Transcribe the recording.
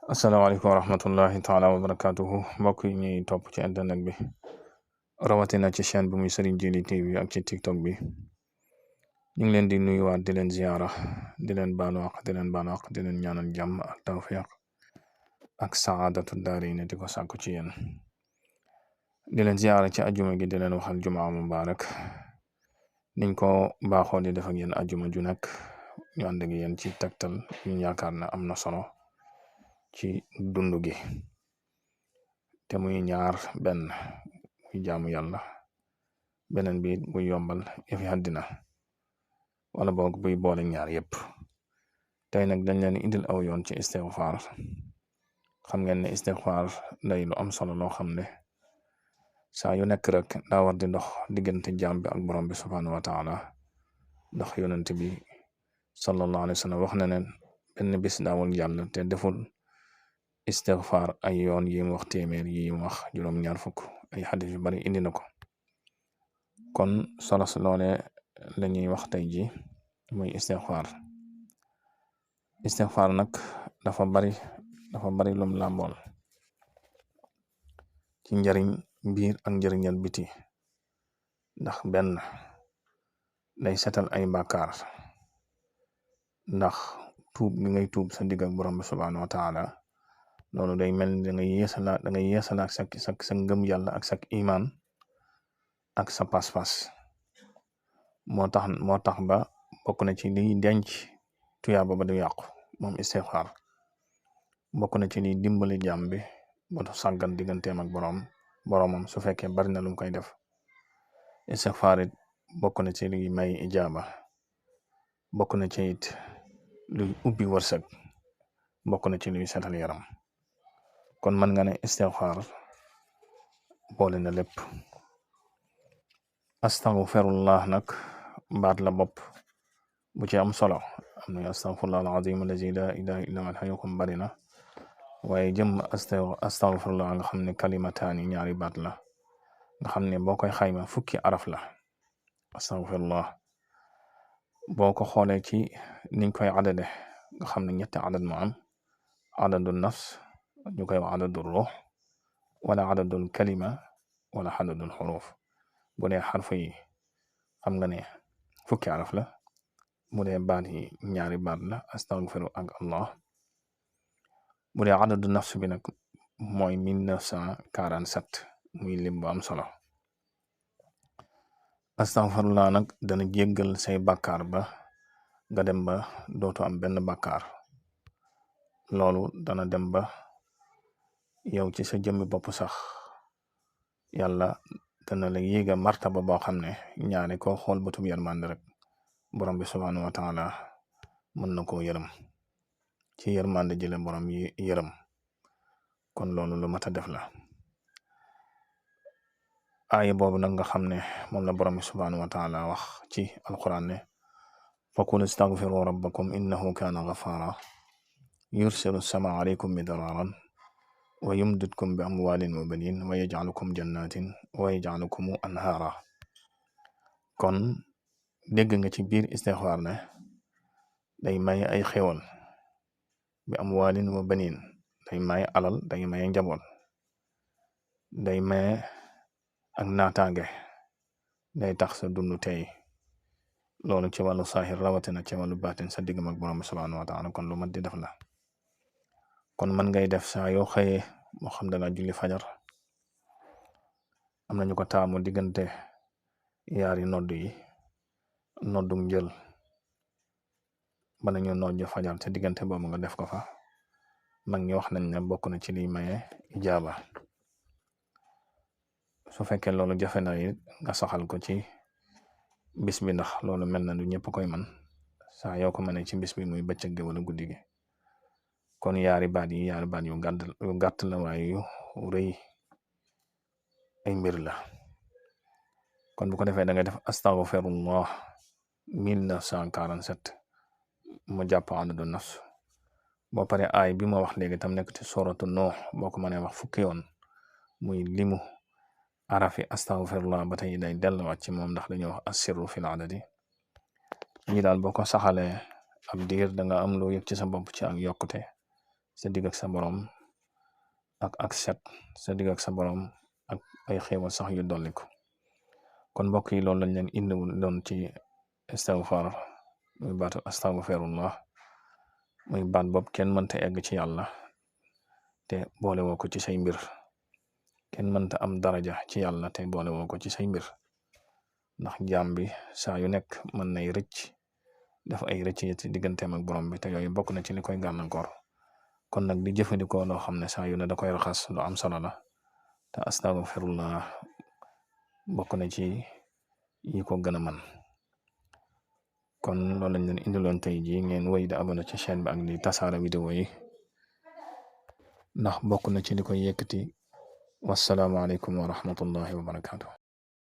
asalaamaaleykum wa rahmatullahi taala wa barakatuhu mbokk yi ñuy topp ci internet bi rawatina ci chaîne bi muy Serigne Djily TV ak ci TikTok bi ñu ngi leen di nuyuwaat di leen ziara di leen baalu àq di leen baalu àq di leen ñaanal jàmm ak tawfiq ak saadatu daarayni di ko sàkku ci yéen di leen ziara ci ajuma gi di leen waxal jumaa mubarak niñ ko baaxoo di def ak yéen ajuma ju nekk ñu ànd ak yéen ci tegtal ñu yaakaar ne am na solo ci dundu gi te muy ñaar benn muy jaamu yàlla beneen bi buy yombal yëfi àddina wala boog buy boole ñaar yépp tey nag dañ leen indil aw yoon ci istighfar xam ngeen ne istighfar day lu am solo loo xam ne saa yu nekk rek daa war di dox diggante jaam bi ak borom bi subhanahu wa taala ndax yonent bi sallallahu alayhi wa sallam wax na ne benn bis daawul jàll te deful istighfar ay yoon yi mu wax téeméer yi mu wax juróom-ñaar fukk ay xadis yu bari indi na ko kon solo si loole la ñuy wax tey ji muy istighfar nag dafa bari lum làmbool ci njariñ biir ak njariñal biti ndax benn day setal ay bàkkaar ndax tuub gi ngay tuub sa digg ak borom bi subhanahu wa taala loolu day mel ni da ngay yeesalaat sa ngëm yàlla ak sa iman ak sa pas-pas moo tax ba bokk na ci liy denc tuyaaba ba du yàqu moom istighfar bokk na ci liy dimbali jàmm bi ba du sàggan digganteem ak boromam su fekkee bari na lu mu koy def istighfar it bokk na ci liy may ijaaba bokk na ci it luy ubbi wërsëg bokk na ci luy setal yaram kon mën nga ne istighfar boole na lépp astaghfirullah nag baat la bopp bu ci am solo am na astaghfirullah alazim allazi la ilaha illa huwa alhayyul bari na waaye jëm astaghfirullah nga xam ne kalimataani ñaari baat la nga xam ne boo koy xayma fukki araf la astaghfirullah boo ko xoolee ci niñ koy adade nga xam ne ñetti adad mu am adadul nafs ñu koy wax adadul ruux wala adadul kalima wala adadul xuruf bu dee xarfu yi xam nga ne fukki araf la bu dee baat yi ñaari baat la astaghfiru ak allah bu dee adadul nafs bi nag mooy 1947 muy lim bu am solo astaghfirullah nag dana jéggal say bàkkaar ba nga dem ba dootu am benn bàkkaar loolu dana dem ba yow ci sa jëmmi bopp sax yàlla dana la yéega martaba boo xam ne ñaare koo xool bëtub yërmande rek borom bi subhanahu wa taala mën na koo yërëm ci yërmande jële borom yi yërëm kon loolu lu mat a def la aaya boobu nag nga xam ne moom la borom bi subhanahu wa taala wax ci alquran ne faqul istaghfiru rabbakum innahu kaana ghafaara yursilu sama alaykum midraaran wa yumdidkum bi amwaalin wa baniin wa yaj'alukum jannatin wa yaj'alukum anhaara kon dégg nga ci biir istighfar ne day may ay xéwal bi amwaalin wa baniin day may alal day may njaboot day may ak naataange day tax sa dundu tey loolu ci wàllu saahir rawatina ci wàllu baatin sa diggam ak borom subhanahu wa taala kon lu mat di def la kon man ngay def saa yoo xëyee moo xam danga julli fajar am nañu ko taamu diggante yaari noddu yi noddu njël bala ñu noddu fajar te diggante boobu nga def ko fa mag ñi wax nañ ne bokk na ci liy maye ijaaba su fekkee loolu jafe na it nga saxal ko ci bis bi ndax loolu mel na du ñëpp koy man saa yoo ko mënee ci bis bi muy bëccëg gi wala guddi gi kon yaari baat yu gàtt la waaye yu rëy ay mbir la kon bu ko defee da ngay def astaghfirullah 1947 mu jàpp adadu nafs boo pare aay bi ma wax léegi tam nekk ci suratu Nuh boo ko mënee wax fukki yoon muy limu arafi astaghfirullah ba tey day delluwaat ci moom ndax dañuy wax assirru fil adadi ñi daal boo ko saxalee ab diir da nga am loo yëg ci sa bopp ci ak yokkute sa digg ak sa borom ak set sa digg ak sa borom ak ay xéewal sax yu dolliku. kon mbokk yi loolu lañ leen indiwul doon ci istighfar muy baatu astaghfirullah muy baat bopp kenn mënta egg ci yàlla te boole woo ko ci say mbir. kenn mënta am daraja ci yàlla te boole woo ko ci say mbir ndax jaam bi saa yu nekk mën nay rëcc def ay rëcc ci digganteem ak borom bi te yooyu bokk na ci li koy gàllankoor. kon nag di jëfandikoo loo xam ne saa yu ne da koy raxas lu am solo la te astaghfirullah bokk na ci yi ko gën a man. kon loolu lañ leen indiloon tey jii ngeen wéy di abonné ci chaîne bi ak di tasaare vidéo yi ndax bokk na ci li koy yëkkati. wassalaamu aleykum wa rahmatullahi wa barakatuh.